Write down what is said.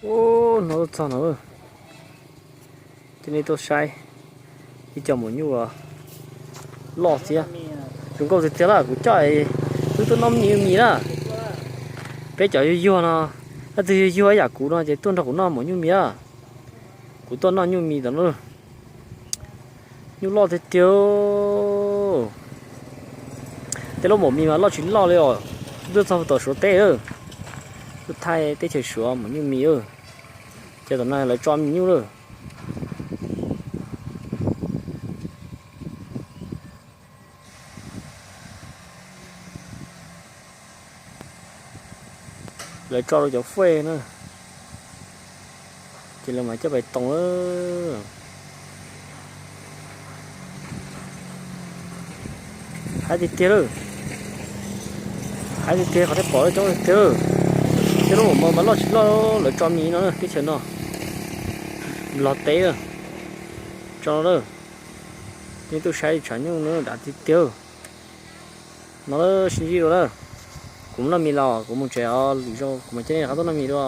Ub, no tuaj txog no, coj nej tuaj saib ib co maum nyuj loj thiab. Zoo nkauj tiag tiag lawm, kuv coj, wb tuaj noj nyuj mis na. Peb cov yuag yuag no, leej twg yuag yuag ib yam kuv no ces tuaj nrog kuv noj maum nyuj mis na. Kuv tuaj noj nyuj mis tom no. Nyuj loj tiag tiag. Tej lub maum mis mas loj tsis loj li os. Tuaj txog tom Suav teb, tuaj thaij teb chaws Suav maum nyuj mis. Ces tom no lawv tso mis nyuj lawm. Lawv tso rau cov fuej na, ces lawv mam coj pais toos lawm. Haib tiag tiag lawm. Haib tiag tiag, qhov nej pom coob tiag tiag. Tej lub maum mas loj tsis loj, lawv tso mis no, teb chaws no, Nplog teb, tso no lawm. Nej tuaj saib tshav nyuj no dav tiag tiag. No sib ntsib dua na. Kuv mus noj mis lawm, kuv mus tsev os, lwm zaus kuv mam coj nej rov qab tuaj noj mis dua.